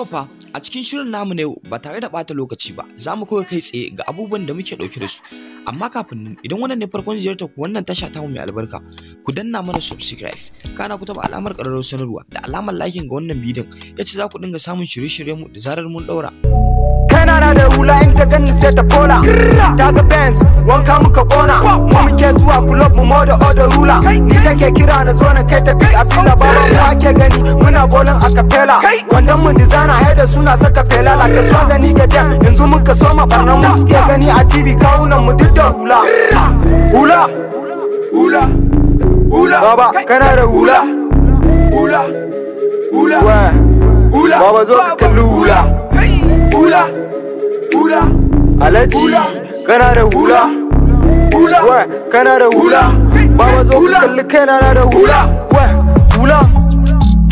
To fa, a cikin shirin namu na yau ba tare da ɓata lokaci ba, za mu kawai kai tsaye ga abubuwan da muke ɗauke da su. Amma kafin nan, idan wannan ne farkon ziyartar ku wannan tasha tamu mai albarka, ku danna mana subscribe, kana ku taɓa alamar ƙararrawar sanarwa da alamar liking ga wannan bidiyon, yace za ku dinga samun shirye-shiryenmu da zarar mun ɗaura. Kana na da hula, in ta ganni sai ta fola. Ta ga Benz, wanka muka kona. Mu muke zuwa club mu moda order rula. Ni take kira na zo na kai ta big a fila. Baba, mu ake gani muna bolin a capella. Wandan mu designer haida suna saka fela. Like so gani ga jam, yanzu muka soma barna. Mu suke gani a TV, kawunan mu duk da hula. Hula. Hula. Hula. Baba, kana da hula? Hula. Hula. Hula. Baba, zo ka kalli hula. Hula. Hula. Alhaji, kana da hula? Hula. Wa, kana da hula? Baba, zo ka kalli kaina, na da hula. Wa, hula.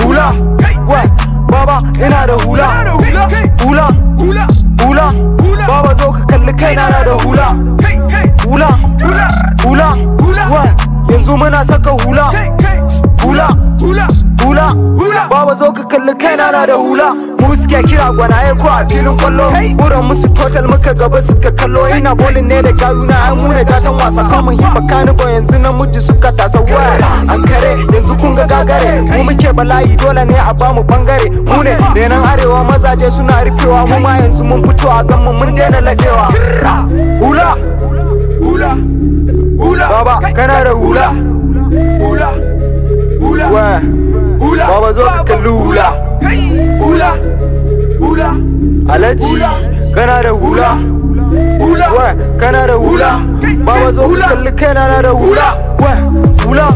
Hula. Wa, baba, ina da hula. Hula. Hula. Hula. Baba, zo ka kalli kaina, na da hula. Hula. Hula. Wa, yanzu muna saka hula. Hula. Hula. Hula. Hula. Baba, zo ka kalli kaina, na da hula. Mu suke kira gwanaye ko a filin kwallo. Buran musu total, muka gaba suka kallo. Ina bolin ne da gayuna, ai mu ne gatan wasa. Kamun hifa kani bo, yanzu namiji suka tasa waya. An kare yanzu kun ga gagare. Mu muke bala'i, dole ne a bamu bangare. Mu ne renan arewa, mazaje suna rufewa. Mu ma yanzu mun fito a ganmu, mun daina ladewa. Hula. Hula. Hula. Baba, kana da hula? Hula. Hula. Wa, Hula. baba, zo ka kalli hula. Hula. Hula. Alhaji, kana da hula? Hula. Wa, kana da hula? Baba, zo ka kalli kaina, na da hula. Wa, hula.